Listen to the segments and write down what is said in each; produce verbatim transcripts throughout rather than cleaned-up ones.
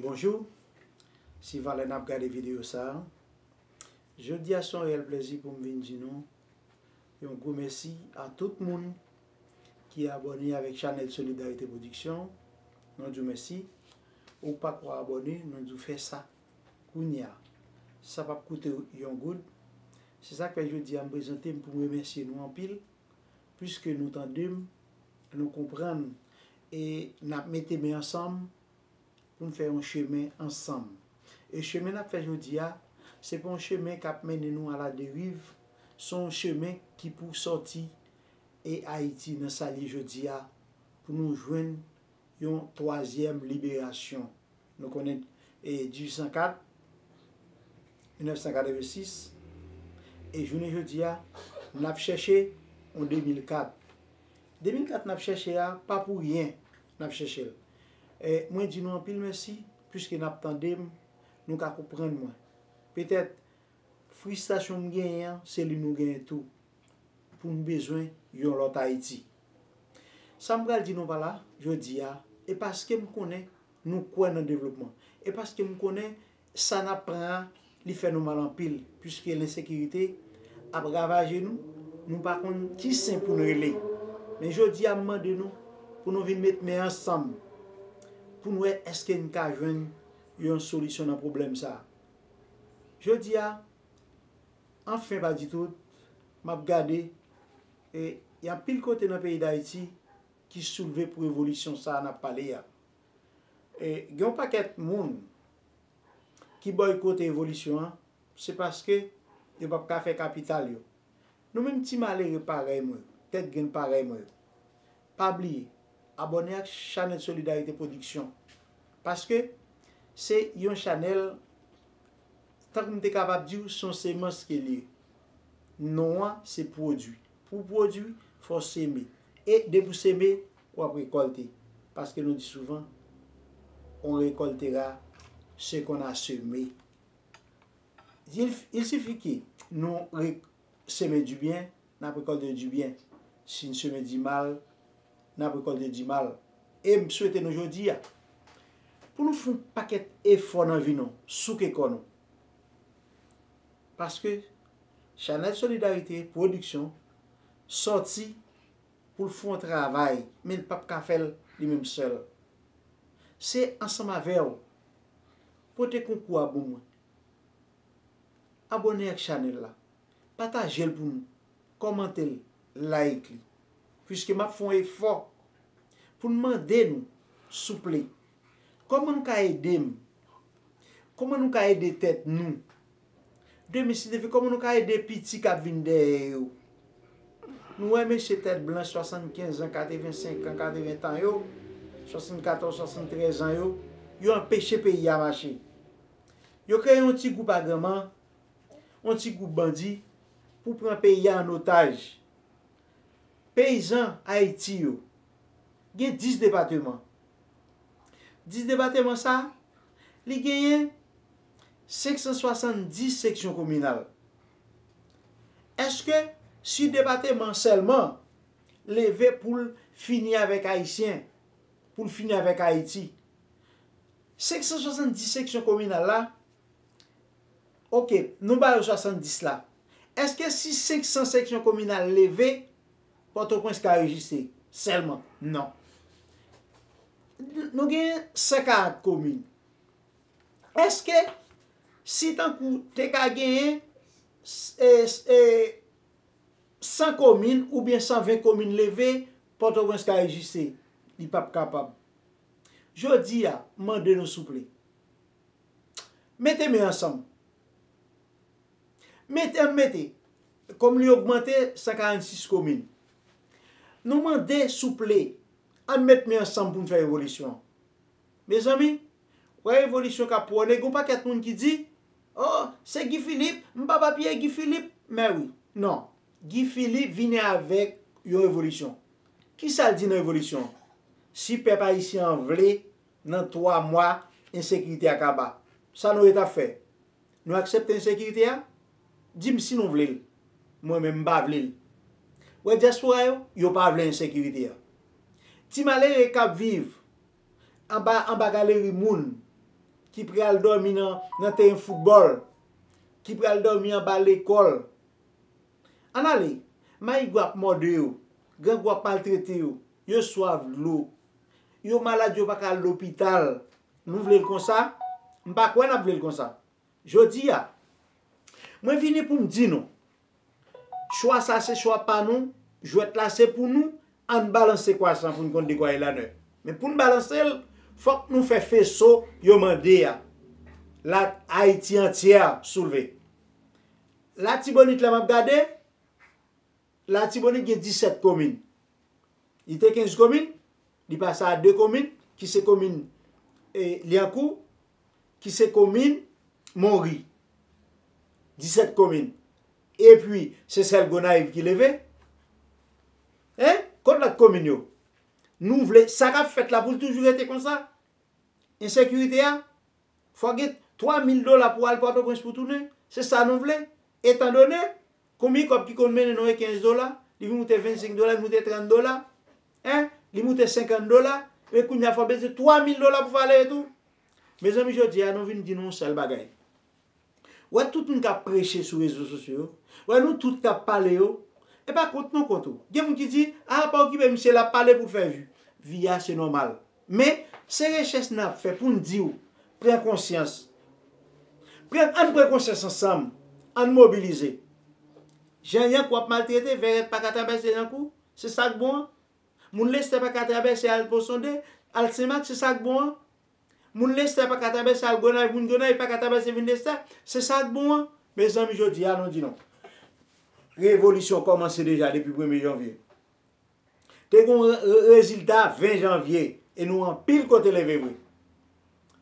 Bonjou, si valè n ap gade videyo sa a. Jodi a se yon reyèl plezi pou m vin di nou yon gwo mèsi a tout moun ki abòne avèk chanèl Solidarité Production. Nou di w mèsi. Ou pa ko abòne, nou di w fè sa kounye a. Sa p ap koute w yon goud. Se sa k fè jodi a m prezante m pou m remèsye nou anpil, piske nou tande m, nou konprann, e n ap mete men ansanm pou n fè yon chemen ansanm. E chemen n ap fè jodi a, se pa yon chemen k ap mennen nou a la deriv, se yon chemen ki pou sòti e Ayiti nan sa l ye jodi a, pou nou jwenn yon twazyèm liberasyon. Nou konnen, e, dizuit san kat, mil nèf san katrevensis, e jounen jodi a, n ap chèche yon de mil kat. De mil kat n ap chèche a, pa pou ryen n ap chèche l. E, mwen di nou anpil mèsi, piske n ap tande m, nou ka konprann mwen. Petèt, fristrasyon m genyen an, se li nou genyen tou, pou n bezwen yon lòt Ayiti. Sa m pral di nou pa la, jodi a, e paske m konnen nou kwè nan devlopman, e paske m konnen sa n ap pran an, li fè nou mal anpil, piske lensekirite ap ravaje nou, nou pa konn ki sen pou n rele. Men jodi a, m mande nou pou nou vin met men ansanm, pou n wè èske n ka jwenn yon solisyon nan pwoblèm sa a. Jodi a, anfen pa di tout, m ap gade, e, y a anpil kote nan peyi Dayiti ki soulve pou revolisyon sa a n ap pale a. E, gen yon pakèt moun ki bòykote revolisyon an, se paske yo p ap ka fè kapital yo. Nou menm ti malere parèy mwen yo, tèt grenn parèy mwen yo, pa bliye abòne ak chanèl Solidarité Production, paske se yon chanèl, tankou m te kapab di w, se yon semans ke l ye. Non an se pwodui. Pou w pwodui, fò w seme. E depi w seme, w ap rekòlte. Paske nou di souvan, on récoltera ce qu'on a semé. Il, il suffit que nou re, seme di byen, n ap rekòlte di byen. Si n seme di mal, n ap rekòlte di mal. E m swete nou jodi a, pou nou fè yon pakèt efò nan vi nou, souke kò nou. Paske chanèl Solidarité Production sòti pou l fè yon travay, men l p ap ka fè l li menm sèl. Se ansanm avè w. Pote konkou a ban mwen. Abòne ak chanèl la. Pataje l pou nou. Kòmante l, like li. Piske m ap fè yon efò pou n mande nou, souple, kòman nou ka ede m? Kòman nou ka ede tèt nou? Demen, si Dye vle, kòman nou ka ede piti k ap vin dèyè yo? Nou wè mesye tèt blanch, swasannkenz an, katrevensenk an, katreven tan yo, swasannkatòz, swasanntrèz an yo, yo anpeche peyi a mache. Yo kreye yon ti gwoup agranman, yon ti gwoup bandi pou pran peyi a an otaj. Peyizan Ayiti yo gen dis depateman. Dis depateman sa, li genyen senk san swasanndis seksyon kominal. Èske si depateman sèlman leve pou l fini avèk Ayisyen, pou l fini avèk Ayiti, senk san swasanndis seksyon kominal la, oke, nou ba yo swasanndis la. Èske si senk san seksyon kominal leve, Pòtoprens ka rejistre sèlman? Non. Nou gen san karant komin. Èske si tankou te ka genyen, e, e, san komin oubyen san ven komin leve, Pòtoprens ka rejistre? Li p ap kapab. Jodi a, m mande nou souple. Mete men ansanm. Mete, ann mete. Kòm li ogmante san karannsis komin. Nou mande souple, ann met men ansanm pou n fè revolisyon an. Mezanmi, wè revolisyon k ap pwone, gen yon pakèt moun ki di, oh, se Guy Philippe, m pa p apiye Guy Philippe. Mè wi, non. Guy Philippe vini avèk yon revolisyon. Kisa l di nan revolisyon an? Si pèp ayisyen an vle, nan twa mwa, ensekirite a kaba. Sa nou ret ap fè? Nou aksepte ensekirite a? Di m si nou vle l. Mwen menm, m pa vle l. Wè dyaspora yo, yo pa vle ensekirite a. Ti malere k ap viv anba, anba galeri moun, ki pral dòmi nan, nan teren foutbòl, ki pral dòmi anba lekòl. Ann ale, mayigwo ap mòde yo, grangou ap maltrete yo, yo swaf dlo, yo malad, yo pa ka al lopital. Nou vle l konsa? M pa kwè n ap vle l konsa. Jodi a, mwen vini pou m di nou, chwa sa se chwa pa nou, jwèt la se pou nou, ann balanse kwa sa pou n konn de kwa il en est. Men pou n balanse l, fòk nou fè feso yo mande a. La Ayiti antyè soulve. Latibonit la m ap gade, Latibonit gen disèt komin. Li te kenz komin, li pase a de komin, ki se komin, e, Lyankou, ki se komin Monri. Disèt komin. Epi, se sèl Gonayiv ki leve. Hein? Kot lòt komin yo? Nou vle, sa k ap fèt la pou l toujou rete konsa? Ensekirite a? Fò gen twa mil dola pou al Pòtoprens pou tounen. Se sa nou vle? Etandone, konbyen kòb ki konn mennen nou e kenz dola, li vin moute vennsenk dola, li moute trant dola. Hein? Li moute senkant dola. Men kounye a fò bezwen twa mil dola pou fè ale retou. Mezanmi, jodi a, nou vin di nou yon sèl bagay. Wè tout moun k ap preche sou rezo sosyo yo. Wè nou tout k ap pale yo. E pa kont non kont ou. Gen moun ki di, a, pa okipe misye, l ap pale pou l fè vi. Vi a, se nòmal. Men, se rechèch n ap fè pou n di w, pran konsyans. Pran, ann pran konsyans ansanm. Ann mobilize. Jan Yankou ap maltrete, Vèrèt pa ka travèse Yankou. Se sa k bon an. Moun Lestè pa ka travèse al Pòsonde, al Senmak, se sa k bon an. Moun Lestè pa ka travèse al Gonayiv, moun Gonayiv pa ka travèse vin Lestè, se sa k bon an. Mezanmi, jodi a, nou di non. Revolisyon kòmanse deja depi premye janvye. Te gen yon re-, re-, rezilta ven janvye, e nou anpil kote leve vre.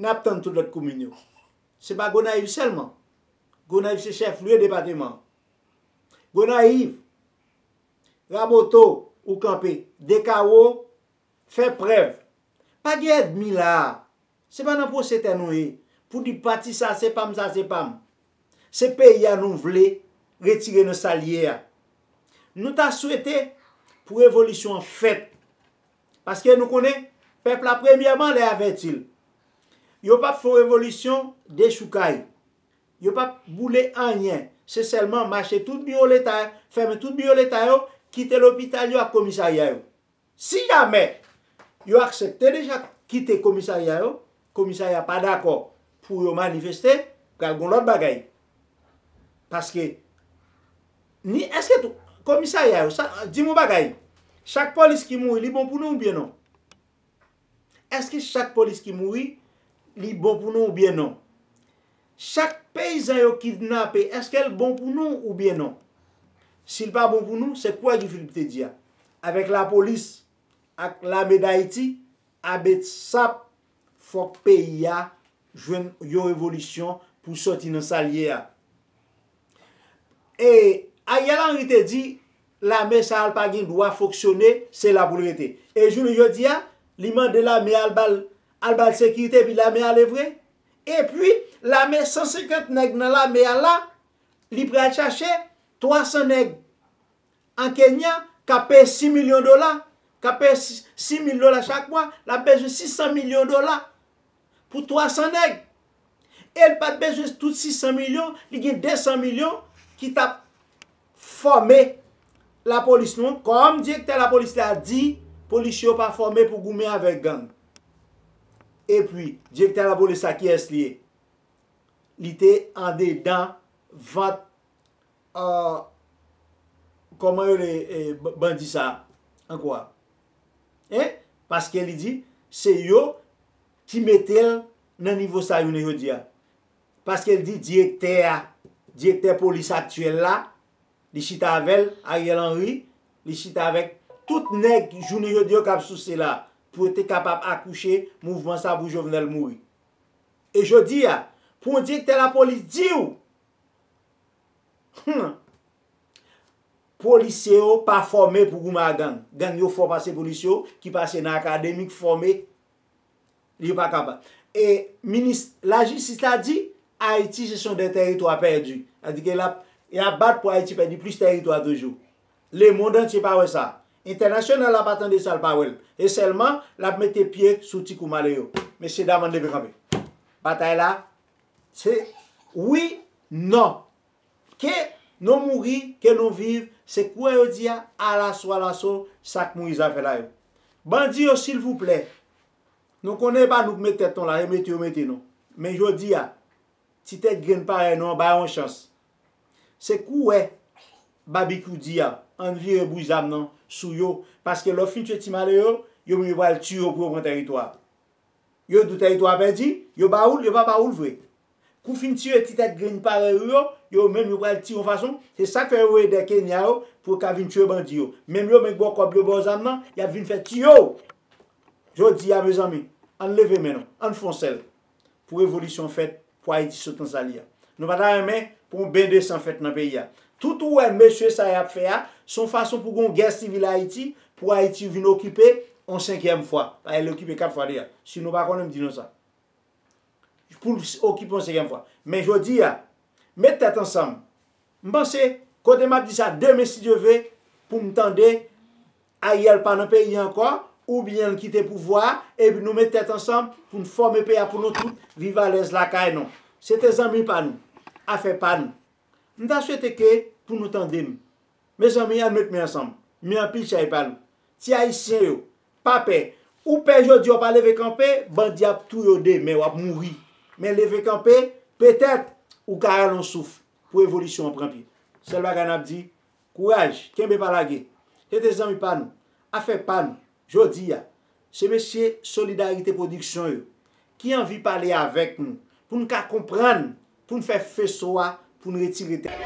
N ap tann tout lòt komin yo. Se pa Gonayiv sèlman. Gonayiv se chèf lye depatman. Gonayiv, Raboto, ou kanpe, Dekawo, fè prèv. Pa gen ènmi la a. Se pa nan pwose tè nou ye. Pou di pati sa se pa m, sa se pa m. Se peyi a nou vle retire nan sa l ye a. Nou ta swete pou revolisyon an fèt. Paske nou konnen pèp la premyèman lè avèti l. Yo p ap fè yon revolisyon dechoukay. Yo p ap boule anyen. Se sèlman mache tout biwo leta, fèmen tout biwo leta yo, kite lopital yo ak komisarya yo. Si jamè yo aksepte deja kite komisarya yo, komisarya pa dakò pou yo manifeste, pral gon lòt bagay. Paske, ni èske tou, komisarya yo, sa, di m yon bagay, chak polis ki mouri, li bon pou nou oubyen non? Èske chak polis ki mouri, li bon pou nou oubyen non? Chak peyizan yo kidnape, èske l bon pou nou oubyen non? Si l pa bon pou nou, se kwè Guy Philippe te di a. Avèk lapolis, ak lame Dayiti, a besap, fòk peyi a jwenn yon revolisyon pou sòti nan sa l ye a. E Ariel Henry te di, lame sa a pa gen dwa fonksyone, se la pou l rete. E jounen jodi a, li mande lame a al ba l, al ba l sekirite, epi lame a ale vre. Epi, lame, san senkant nèg nan lame a la, li pral chache twa san nèg an Kenya k ap peye sis milyon dola, k ap peye sis mil dola chak mwa, l ap bezwen sis san milyon dola pou twa san nèg. E l pa t bezwen tout sis san milyon, li gen de san milyon ki t ap fòme lapolis nou. Kòm direktè lapolis la di, polisye yo pa fòme pou goumen avèk gang. Epi, direktè lapolis la, kiyès li ye? Li te andedan vant, ah, kòman yo rele, eh, b-, bandi sa a ankò a? Hein? Paske li di, se yo ki mete l nan nivo sa jounen jodi a. Paske l di direktè a, direktè polis aktyèl la, li chita avè l, Ariel Henry, li chita avèk tout nèg jounen jodi yo k ap souse la, pou yo te kapab akouche mouvman sa pou Jovenel mouri. E jodi a, pou yon direktè lapolis di w, hmm, polisye yo pa fòme pou goumen ak gang. Gang yo fò pase polisye yo ki pase nan akademi, k fòme, yo pa kapab. E minis lajistis la di, Ayiti se son de teritwa pèdi. Sa di ke l ap, y ap bat pou Ayiti pèdi plis teritwa toujou. Lemonn antye pa wè sa. Entènasyonal la pa tande sa, l pa wè l. E sèlman, l ap mete pye sou ti kou malere yo. Mesye dam, ann leve kanpe. Batay la, se wi, non. Ke nou mouri, ke nou viv, se kouwè yo di a, alaso, alaso, sa k Moyiz a fè la yo. Bandi yo, silvouplè, nou konnen e pa nou k met tèt nou la, e mete yo mete nou. Men jodi a, ti tèt grenn parèy nou an, ba yo yon chans. Se kouwè Babikyou di a, ann vire bouch zam nan sou yo, paske lè w fin tye ti malere yo, yo menm yo pral tiye w pou yo pran tèritwa a. Yo di w tèritwa a pèdi, yo ba ou l, yo pa ba ou l vre. Kou w fin tiye ti tèt grenn parèy ou yo, yo menm yo pral tiye yon fason, se sa k fè yo voye dè Kenya yo pou yo ka vin tiye bandi yo. Menm yo menm k ba w kòb yo ba w zam nan, y ap vin fè tiye w. Jodi a, mezanmi, ann leve men nou, ann fè yon sèl pou revolisyon fèt, pou Ayiti sot nan sa li a. Nou pa ta renmen pou yon ben de san fèt nan peyi a. Tout ou wè mesye sa y ap fè a, se yon fason pou gen yon gè sivil Ayiti, pou Ayiti vin okipe yon senkyèm fwa. Dayè, li okipe kat fwa deja. Si nou pa konnen, m di nou sa. Pou l okipe yon senkyèm fwa. Men jodi a, met tèt ansanm. M panse, kote m ap di sa demen, si Dye ve, pou m tande Ariel pa nan peyi a ankò, oubyen l kite pouvwa a, epi nou met tèt ansanm pou n fòme peyi a pou nou tout viv alèz lakay nou. Se te zanmi pa nou, afè pa nou. M ta swete ke pou nou tande m. Mezanmi, ann met men ansanm. Men anpil chay pa nou. Ti Ayisyen yo, pa pè. Ou pè jodi a, w pa leve kanpe, bandi ap touye w demen, w ap mouri. Men leve kanpe, petèt, ou ka rale yon souf pou revolisyon an pran pye. Sèl bagay n ap di, kouraj, kenbe pa lage. Se te zanmi pa nou, afè pa nou. Jodi a, se mesye Solidarité Production yo ki anvi pale avèk nou, pou n ka konprann, pou n fè feso a, pou n retire tè.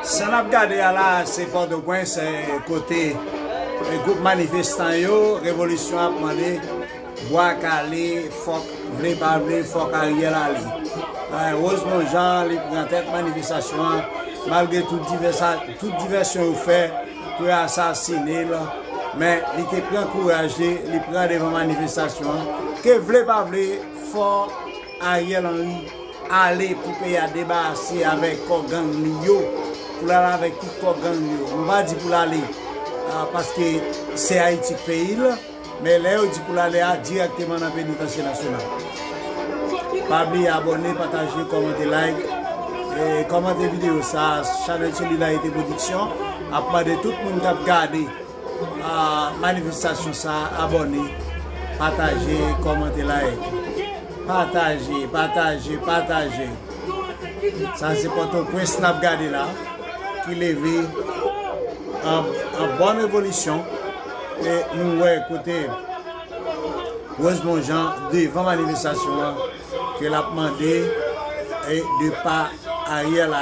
Sa n ap gade a la, se Pòtoprens, eh, kote, eh, gwoup manifestan yo, revolisyon ap mande, bwa kale, fòk, vle pa vle, fòk Ariel ale. Eh, Rosemond Jean, li pran tèt manifestasyon an, malgre tout divèsa-, tout divèsyon yo fè, pou yo asasine l, men li te pran kouraj li, li pran devan manifestasyon an. Ke vle pa vle, fò Ariel Henry ale pou peyi a debarase avèk kò gang li yo, pou l ale avèk tout kò gang li yo. Nou pa di pou l ale, ah, paske se Ayiti k peyi l, men lè yo di pou l ale a, dirèkteman nan penitansye nasyonal. Pa bliye abòne, pataje, kòmante, like, e kòmante videyo sa a, chanèl Solidarité Production ap mande tout moun k ap gade, a, manifestasyon sa a, abòne, pataje, kòmante, like. Pataje, pataje, pataje. Sa se Pòtoprens n ap gade la, ki leve an, an bòn revolisyon. E nou wè kote Rosemond Jean devan manifestasyon an, ke l ap mande, e, depa Ariel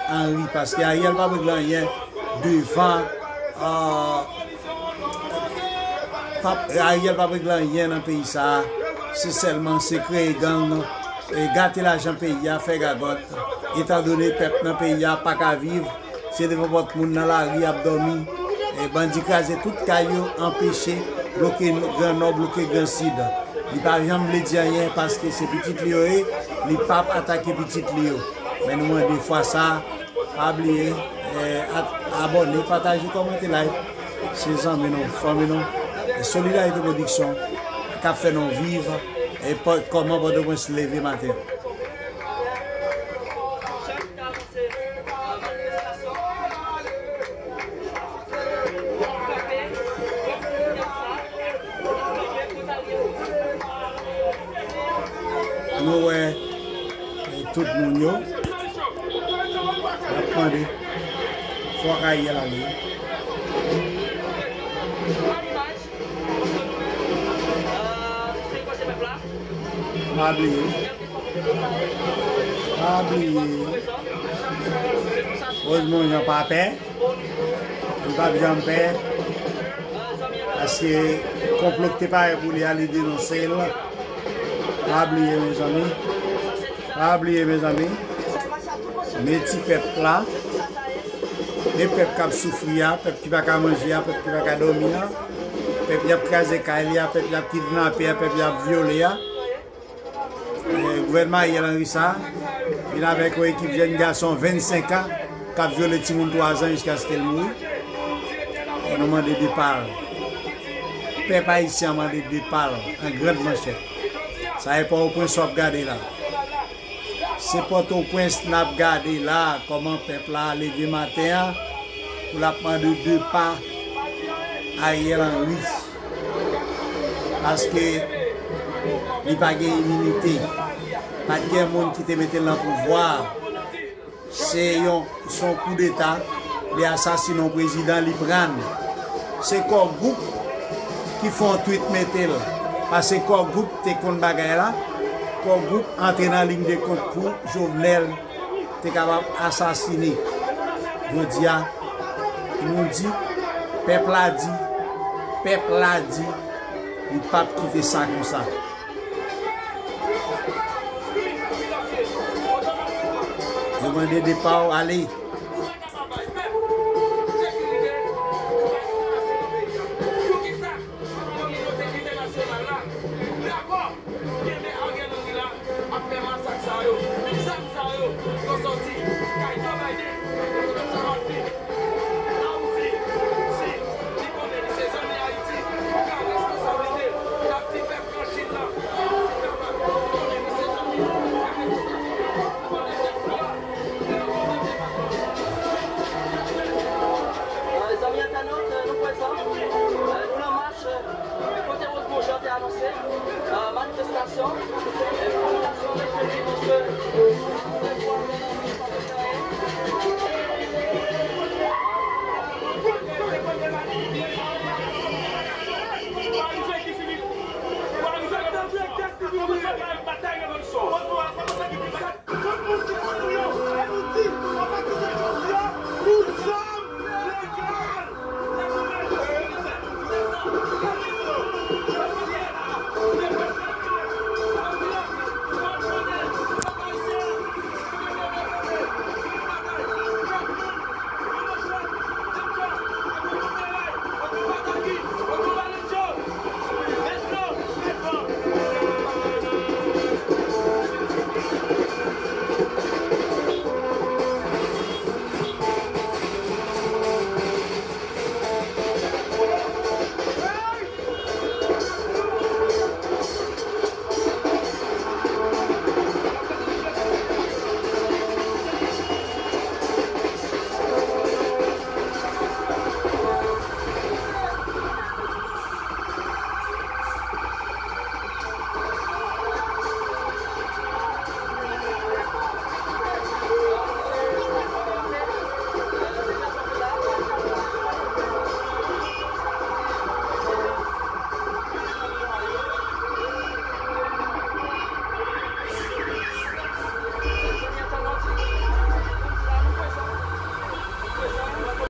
Henry, paske Ariel p ap regle anyen devan, a, p ap, Ariel p ap regle anyen nan peyi sa a. Se sèlman se kreye gang, e gate lajan peyi a, fè gagòt, etandone pèp nan peyi a pa ka viv, se devan pòt moun nan lari y ap dòmi. E bandi kraze tout kay yo, anpeche, bloke Gran Nò, bloke Gran Sid. Li pa janm vle di anyen paske se pitit li yo ye, li p ap atake pitit li yo. Men nou mande fwa sa a, pa bliye, eh, a-, abòne, pataje, kòmante, like. Se zanmi nou, fanmi nou, e Solidarité Production k ap fè nou viv, e pò-, kòman Pòtoprens leve maten. Nou wè, eh, tout moun yo, y ap mande, fòk Ariel ale. Pa bliye. Pa bliye. Rosemond Jean pa pè. Li p ap janm pè. Paske Konplo ki te pare pou li a, li denonse l. Pa bliye, mezanmi. Pa bliye, mezanmi. Men ti pèp la. Men pèp k ap soufri a, pèp ki pa ka manje a, pèp ki pa ka dòmi a, pèp y ap kraze kay li a, pèp y ap kidnape a, pèp y ap vyole a. Eh, gouvènman Ariel Henry sa, vin avèk yon ekip jèn gason vennsenk an k ap vyole timoun twa zan jiskaske l mouri. E nou mande depa l. Pèp ayisyen an mande depa l an grand manchèt. Sa e Pòtoprens w ap gade la. Se Pòtoprens n ap gade la, kòman pèp la leve maten an pou l ap mande depa Ariel Henry. Paske li pa gen iminite. Pa t gen moun ki te mete l nan pouvwa. Se yon, se yon koudeta. Li asasine yon prezidan, li pran l. Se Core Group ki fè yon tweet mete l. Paske Core Group te konn bagay la. Core Group antre nan liy de kont pou Jovenel te kapab asasine. Jodi a, nou di, pèp la di, pèp la di, li p ap kite sa konsa. Yo mande depa w, ale. Kominote entènasyonal la dakò kenbe Ariel Henry la ap fè masak sa yo. Zam sa yo, yo sòti kay Joe Biden, yo sòti Martinique. Ayiti, si li konnen li se zanmi Ayiti, li pran responsablite l, l ap di pèp Lachin nan, li di pèp la, konnen li se zanmi, li pran responsablite l. Mezanmi entènot, nou prezan, nou nan mach kote Rosemond Jean te anonse manifestasyon, manifestasyon mèkredi, paske